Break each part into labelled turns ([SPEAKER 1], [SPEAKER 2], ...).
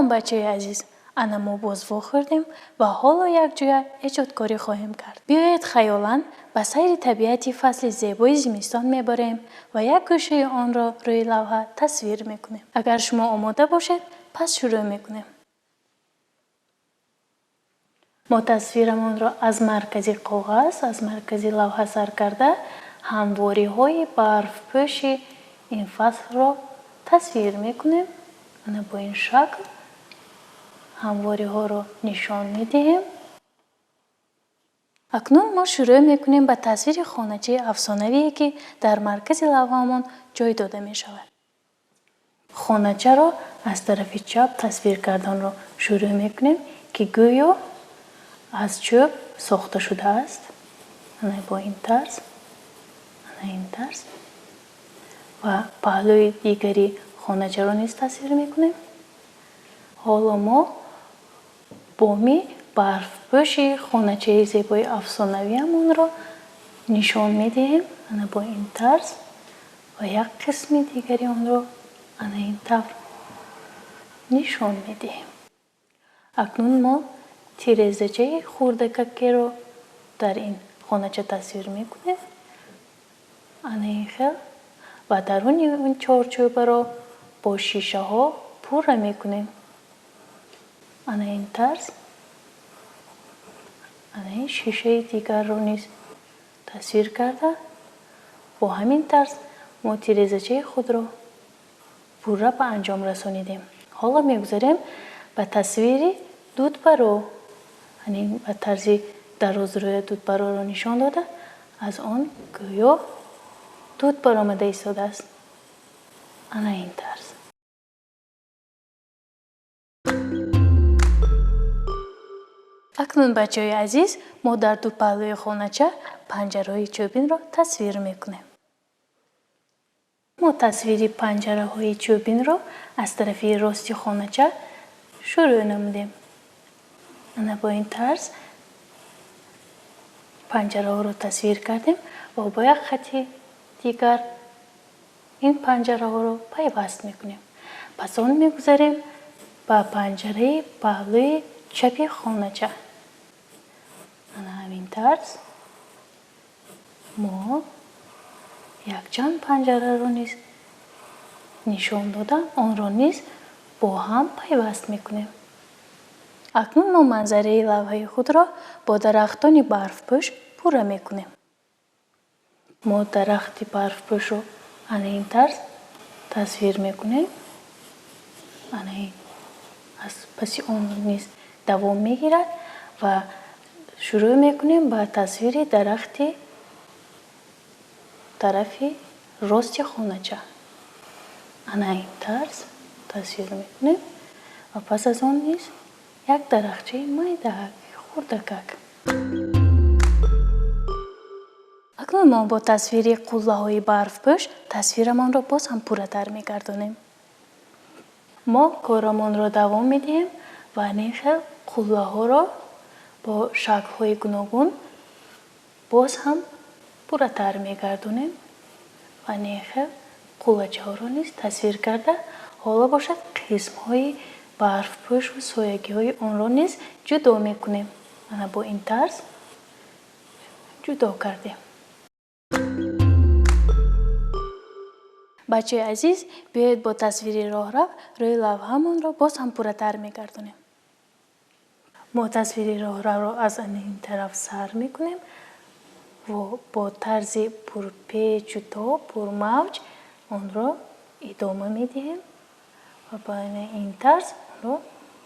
[SPEAKER 1] Салом, бачаи азиз! Ана мо боз вохӯрдем ва ҳоло якҷоя эҷодкорӣ хоҳем кард. Биёед, хаёлан ба сайри табиати фасли зебои зимистон мебарем ва як гӯшаи онро рӯи лавҳа тасвир мекунем. Агар шумо омода бошед, пас шурӯъ мекунем. Мо тасвирамонро аз маркази коғаз, аз маркази лавҳа сар карда, ҳамвориҳои барфпӯши ин фаслро тасвир мекунем. Ана бо ин шакл ҳамвориҳоро нишон медиҳем. Акнун мо шурӯъ мекунем ба тасвири хоначаи афсонавие, ки дар маркази лавҳаамон ҷой дода мешавад. Хоначаро аз тарафи чап тасвир карданро шурӯъ мекунем, ки гӯё аз чӯб сохта шудааст. Ана бо ин тарз, ана ин тарз. Ва паҳлӯи дигари хоначаро низ тасвир мекунем. Ҳоло мо боми барфпӯши хоначаи зебои афсонавиамонро нишон медиҳем. Ана бо ин тарз ва як қисми дигари онро ана ин тавр нишон медиҳем. Акнун мо тирезачаи хурдакакеро дар ин хонача тасвир мекунем. Ана ин хел ва даруни он чорчӯбаро бо шишаҳо пурра мекунем. Ана ин тарз, ана ин шишаи дигарро низ тасвир карда, бо ҳамин тарз мо тирезачаи худро пурра ба анҷом расонидем. Ҳоло мегузарем ба тасвири дудбаро. Яъне ба тарзи дарозрӯя дудбароро нишон дода, аз он гӯё дуд баромада истодааст. Ана ин тарз. Акнун, бачаҳои азиз, мо дар ду паҳлӯи хонача панҷараҳои чӯбинро тасвир мекунем. Мо тасвири панҷараҳои чӯбинро аз тарафи рости хонача шурӯъ намудем. Ана бо ин тарз панҷараҳоро тасвир кардем ва бо як хати дигар ин панҷараҳоро пайваст мекунем. Пас он мегузарем ба панҷараи паҳлӯи чапи хонача. Ана ҳамин тарз мо якчанд панҷараро низ нишон дода, онро низ бо ҳам пайваст мекунем. Акнун мо манзараи лавҳаи худро бо дарахтони барфпӯш пурра мекунем. Мо дарахти барфпӯшро ана ин тарз тасвир мекунем. Ана ин аз паси он низ давом мегирад ва шурӯъ мекунем ба тасвири дарахти тарафи рости хонача. Ана ин тарз тасвир мекунем ва пас аз он низ як дарахтчаи майдаак, хурдакак. Акнун мо бо тасвири қуллаҳои барфпӯш тасвирамонро боз ҳам пурратар мегардонем. Мо корамонро давом медиҳем ва ин хел қуллаҳоро бо шаклҳои гуногун боз ҳам пурратар мегардонем ва ин хел қуллачаҳоро низ тасвир карда, ҳоло бошад қисмҳои барфпӯшу соягиҳои онро низ ҷудо мекунем. Ана бо ин тарз ҷудо кардем. Бачаи азиз, биёед бо тасвири роҳрав рӯи лавҳамонро боз ҳам пурратар мегардонем. Мо тасвири роҳравро аз ин тараф сар мекунем ва бо тарзи пурпечу тоб, пурмавҷ онро идома медиҳем ва ба ин тарз онро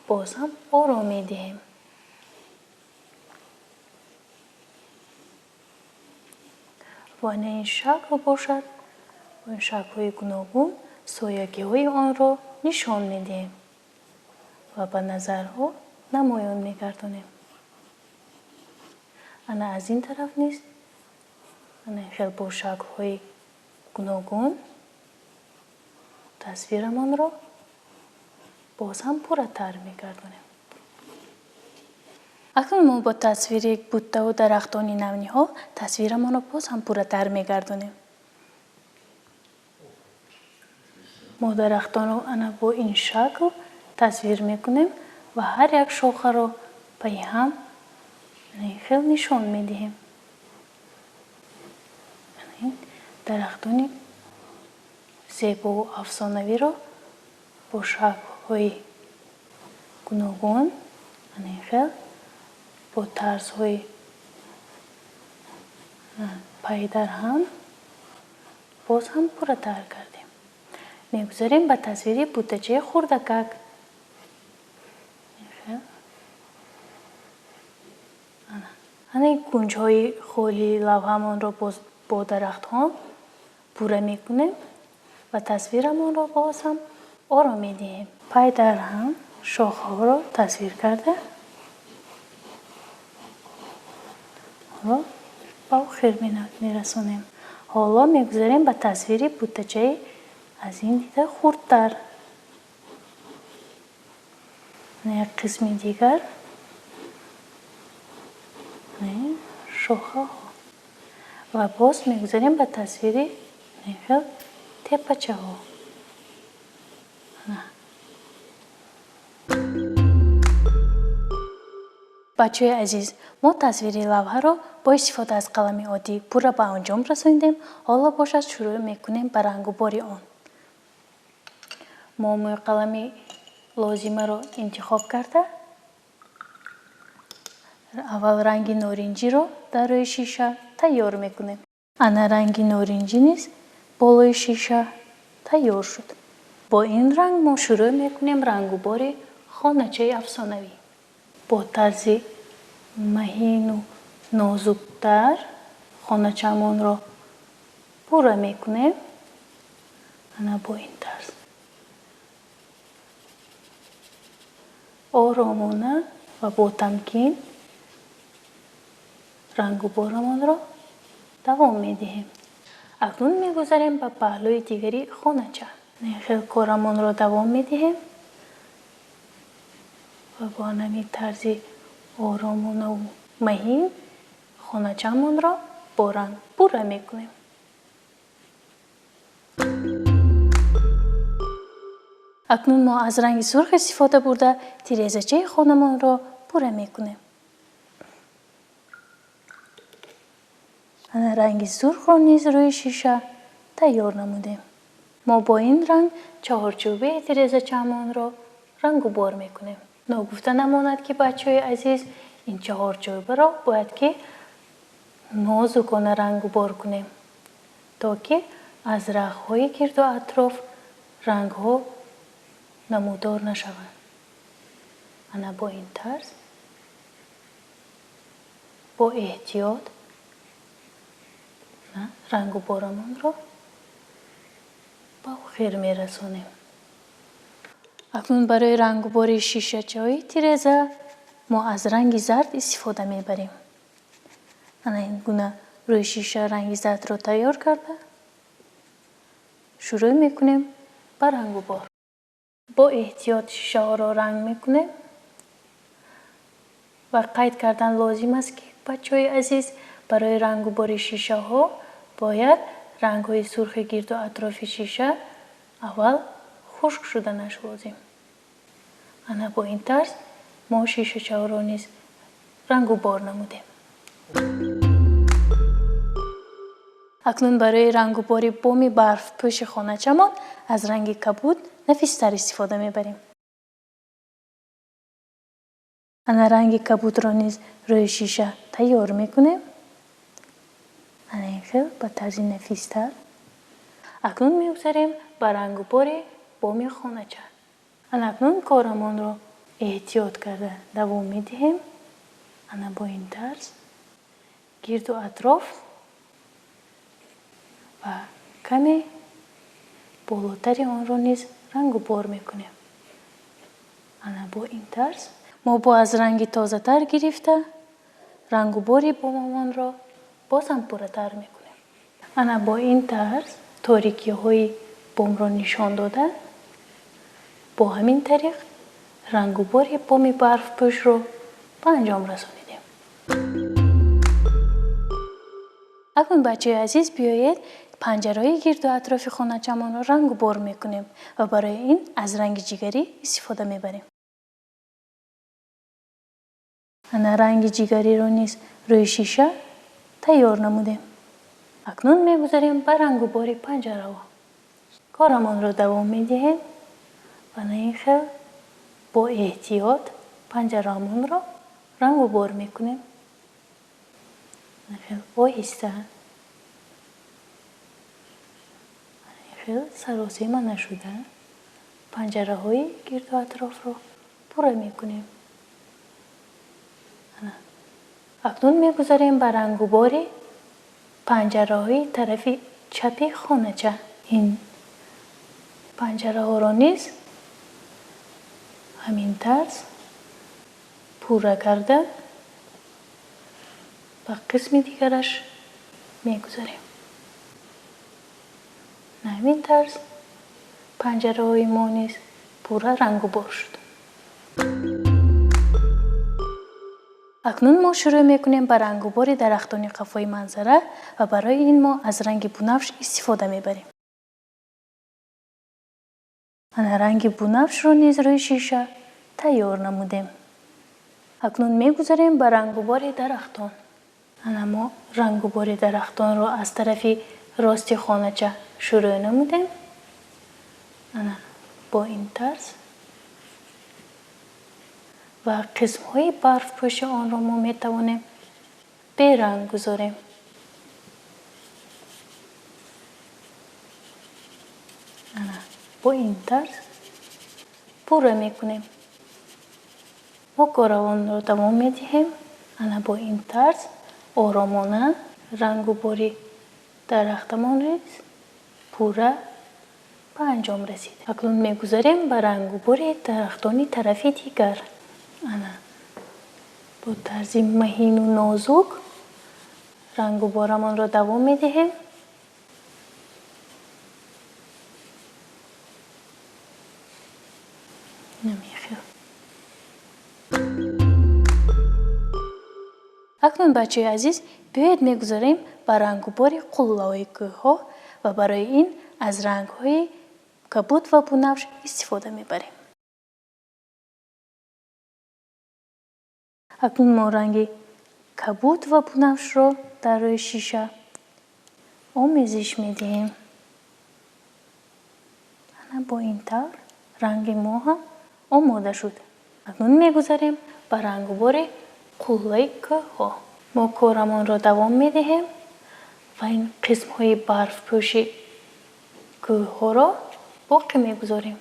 [SPEAKER 1] боз ҳам ором медиҳем. Бо ин шакл бошад, бо ин шаклҳои гуногун соягиҳои онро нишон медиҳем ва ба назарҳо намоён мегардонем. Ана аз ин тараф низ ана хел бо шаклҳои гуногун тасвирамонро боз ҳам пурратар мегардонем. Акнун мо бо тасвири буттаву дарахтони навниҳол тасвирамонро боз ҳам пурратар мегардонем. Мо дарахтонро ана бо ин шакл тасвир мекунем ва ҳар як шохаро пайи ҳам хел нишон медиҳем. Дарахтони зебову афсонавиро бо шаклҳои гуногун, хел бо тарзҳои пайдарҳам боз ҳам пурратар кардем. Мегузарем ба тасвири бутачаи хурдакак. Ана кунҷҳои холии лавҳамонро боз бо дарахтҳо пурра мекунем ва тасвирамонро боз ҳам оро медиҳем. Пайдарҳам шохҳоро тасвир карда ҳоло ба охир мерасонем. Ҳоло мегузарем ба тасвири бутачаи аз ин дида хурдтар. Як қисми дигар шохаҳо. Ва боз мегузарем ба тасвири хел теппачаҳо. Бачаҳои азиз, мо тасвири лавҳаро бо истифода аз қалами оддӣ пурра ба анҷом расонидем. Ҳоло бошад шурӯъ мекунем ба рангубори он. Мо мӯйқалами лозимаро интихоб карда, аввал ранги норинҷиро дар рӯи шиша тайёр мекунем. Ана ранги норинҷӣ низ болои шиша тайёр шуд. Бо ин ранг мо шурӯъ мекунем рангубори хоначаи афсонавӣ. Бо тарзи маҳину нозуктар хоначаамонро пурра мекунем. Ана бо ин тарз оромона ва бо тамкин рангуборамонро давом медиҳем. Акнун мегузарем ба паҳлӯи дигари хонача. Хел корамонро давом медиҳем ва бо ҳамин тарзи оромонаву маҳин хоначаамонро бо ранг пурра мекунем. Акнун мо аз ранги сурх истифода бурда тирезачаи хонамонро пурра мекунем. Ана ранги сурхро низ рӯи шиша тайёр намудем. Мо бо ин ранг чаҳорчӯбаи тирезачаамонро рангубор мекунем. Ногуфта намонад, ки бачаҳои азиз, ин чаҳорчӯбаро бояд ки нозукона рангубор кунем, то ки аз рагҳои гирду атроф рангҳо намудор нашаванд. Ана бо ин тарз бо эҳтиёт рангуборамонро ба охир мерасонем. Акнун барои рангубори шишачаҳои тиреза мо аз ранги зард истифода мебарем. Ана ин гуна рӯи шиша ранги зардро тайёр карда шурӯъ мекунем ба рангубор. Бо эҳтиёт шишаҳоро ранг мекунем ва қайд кардан лозим аст, ки бачаҳои азиз, барои рангубори шишаҳо бояд рангҳои сурхи гирду атрофи шиша аввал хушк шуданаш лозим. Ана бо ин тарз мо шишачаҳоро низ рангубор намудем. Акнун барои рангубори боми барфпӯши хоначамон аз ранги кабуд нафистар истифода мебарем. Ана ранги кабудро низ рӯи шиша тайёр мекунем. Ана ин хел ба тарзи нафистар. Акнун мегузарем ба рангубори боми хонача. Ана акнун корамонро эҳтиёт карда давом медиҳем. Ана бо ин тарз гирду атроф ва каме болотари онро низ рангубор мекунем. Ана бо ин тарз мо бо аз ранги тозатар гирифта рангубори бомамонро боз ҳам пурратар мекунем. Ана бо ин тарз торикиҳои бомро нишон дода, бо ҳамин тариқ рангубори боми барфпӯшро ба анҷом расонидем. Акнун бачаҳои азиз, биёед Панҷараҳои гирду атрофи хоначамонро рангу бор мекунем ва барои ин аз ранги ҷигарӣ истифода мебарем. Ана ранги ҷигариро низ рӯи шиша тайёр намудем. Акнун мегузарем ба рангубори панҷараҳо. Корамонро давом медиҳем ва на ин хел бо эҳтиёт панҷараамонро рангубор мекунем. Хел оҳиста, хел саросема нашуда панҷараҳои гирду атрофро пурра мекунем. Акнун мегузарем ба рангубори панҷараҳои тарафи чапи хонача. Ин панҷараҳоро низ ҳамин тарз пурра карда ба қисми дигараш мегузарем. Ҳамин тарз панҷараҳои мо низ пурра рангубор шуд. Акнун мо шурӯъ мекунем ба рангубори дарахтони қафои манзара ва барои ин мо аз ранги бунафш истифода мебарем. Ана ранги бунафшро низ рӯи шиша тайёр намудем. Акнун мегузарем ба рангубори дарахтон. Ана мо рангубори дарахтонро аз тарафи рости хонача шурӯъ намудем. Ана бо ин тарз ва қисмҳои барфпӯши онро мо метавонем беранг гузорем. Ана бо ин тарз пурра мекунем. Мо коравонро давом медиҳем. Ана бо ин тарз оромона рангубори дарахтамон низ пурра ба анҷом расид. Акнун мегузарем ба рангубори дарахтони тарафи дигар. Ана бо тарзи маҳину нозук рангуборамонро давом медиҳем. Намехел. Акнун, бачаҳои азиз, биёед мегузарем ба рангубори қуллаҳои кӯҳҳо ва барои ин аз рангҳои кабуд ва бунафш истифода мебарем. Акнун мо ранги кабуд ва бунафшро дар рӯи шиша омезиш медиҳем. Ана бо ин тавр ранги мо ҳам омода шуд. Акнун мегузарем ба рангубори қуллаи кӯҳҳо. Мо корамонро давом медиҳем ва ин қисмҳои барфпӯши кӯҳҳоро боқӣ мегузорем.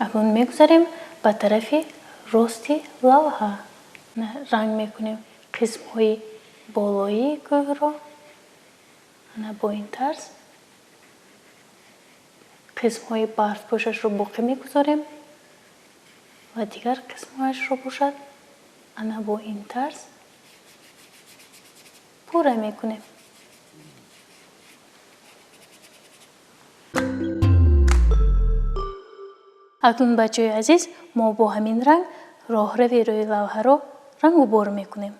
[SPEAKER 1] Акнун мегузарем ба тарафи рости лавҳа. Ранг мекунем қисмҳои болоии кӯҳро. Ана бо ин тарз қисмҳои барфпӯшашро боқӣ мегузорем ва дигар қисмҳояшро бошад ана бо ин тарз пурра мекунем. Акнун, бачаҳои азиз, мо бо ҳамин ранг роҳрави рӯи лавҳаро рангубор мекунем.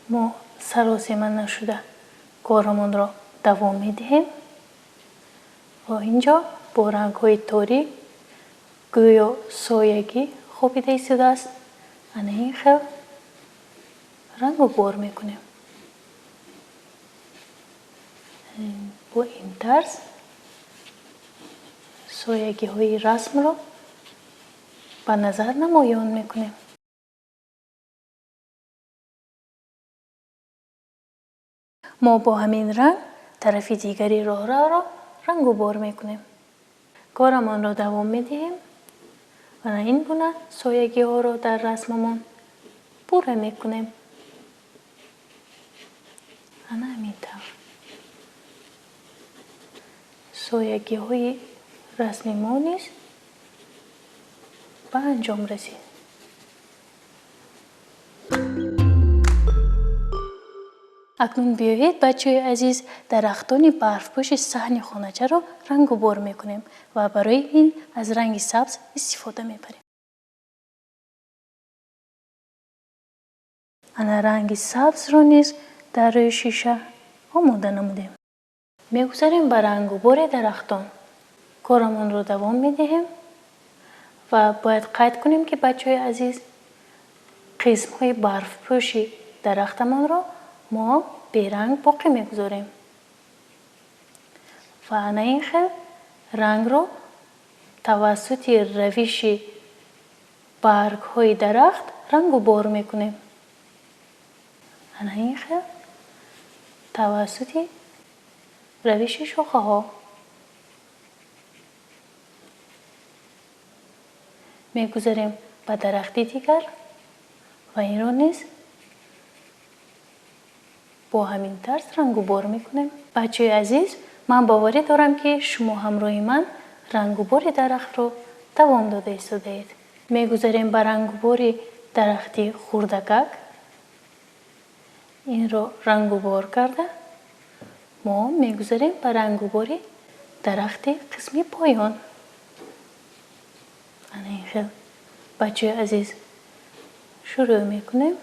[SPEAKER 1] Мо саросема нашуда корамонро давом медиҳем ва инҷо бо рангҳои торик гӯё соягӣ хобида истодааст. Ана ин хел рангубор мекунем. Бо ин тарз соягиҳои расмро ба назар намоён мекунем. Мо бо ҳамин ранг тарафи дигари роҳравро рангубор мекунем. Корамонро давом медиҳем ва на ин гуна соягиҳоро дар расмамон пурра мекунем. Ана ҳамин тавр соягиҳои расми мо низ ба анҷом расид. Акнун биёед, бачаҳои азиз, дарахтони барфпӯши саҳни хоначаро рангубор мекунем ва барои ин аз ранги сабз истифода мебарем. Ана ранги сабзро низ дар рӯи шиша омода намудем. Мегузарем ба рангубори дарахтон. Корамонро давом медиҳем ва бояд қайд кунем, ки, бачаҳои азиз, қисмҳои барфпӯши дарахтамонро мо беранг боқӣ мегузорем ва ана ин хел рангро тавассути равиши баргҳои дарахт рангубор мекунем. Ана ин хел тавассути равиши шохаҳо. Мегузарем ба дарахти дигар ва инро низ бо ҳамин тарз рангубор мекунем. Бачаҳои азиз, ман боварӣ дорам, ки шумо ҳамроҳи ман рангубори дарахтро давом дода истодаед. Мегузарем ба рангубори дарахти хурдакак. Инро рангубор карда, мо мегузарем ба рангубори дарахти қисми поён. Ана ин хел, бачаҳои азиз, шурӯъ мекунем.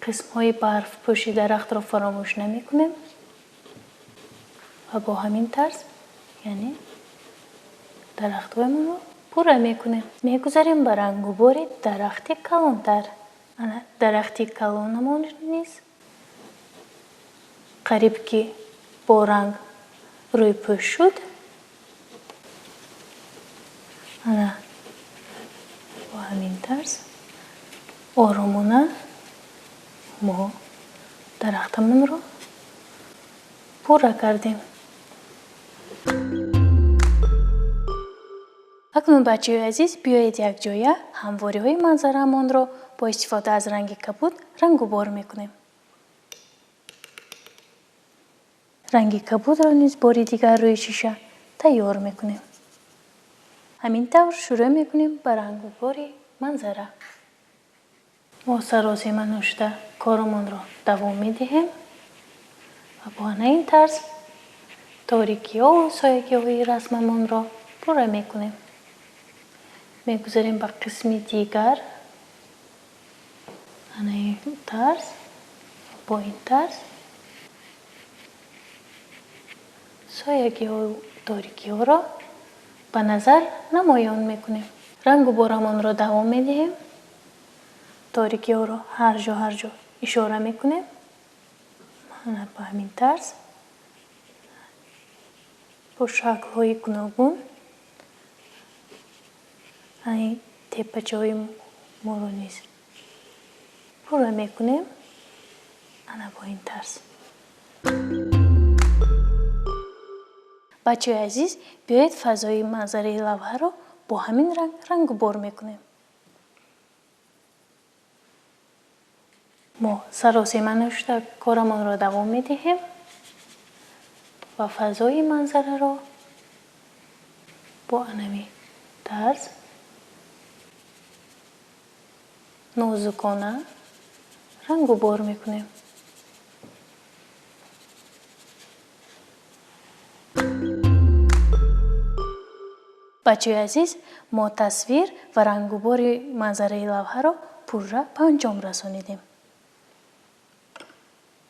[SPEAKER 1] Қисмҳои барфпӯши дарахтро фаромӯш намекунем ва бо ҳамин тарз, яъне, дарахтҳоямонро пурра мекунем. Мегузарем ба рангубори дарахти калонтар. Ана дарахти калонамон низ қариб ки бо ранг рӯйпӯш шуд. Ана бо ҳамин тарз оромона мо дарахтамонро пурра кардем. Акнун, бачаҳои азиз, биёед, якҷоя ҳамвориҳои манзараамонро бо истифода аз ранги кабуд рангубор мекунем. Ранги кабудро низ бори дигар рӯи шиша тайёр мекунем. Ҳамин тавр шурӯъ мекунем ба рангубори манзара. Мо саросема нашуда корамонро давом медиҳем ва бо ана ин тарз торикиҳову соягиҳои расмамонро пурра мекунем. Мегузарем ба қисми дигар. Ана ин тарз, бо ин тарз соягиҳою торикиҳоро ба назар намоён мекунем. Рангуборамонро давом медиҳем, торикиҳоро ҳар ҷо, ҳар ҷо ишора мекунем. Ана ба ҳамин тарз бо шаклҳои гуногун ани теппачаҳои моро низ пурра мекунем. Ана бо ин тарз. Бачаҳои азиз, биёед, фазои манзараи лавҳаро бо ҳамин ранг рангубор мекунем. Мо саросема нашуда корамонро давом медиҳем ва фазои манзараро бо анами тарз нозукона рангубор мекунем. Бачаҳои азиз, мо тасвир ва рангубори манзараи лавҳаро пурра ба анҷом расонидем.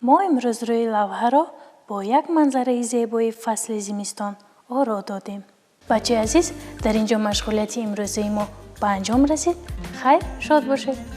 [SPEAKER 1] Мо имрӯз рӯи лавҳаро бо як манзараи зебои фасли зимистон оро додем. Бачаи азиз, дар ин ҷо машғулияти имрӯзаи мо ба анҷом расид. Хайр, шод бошед.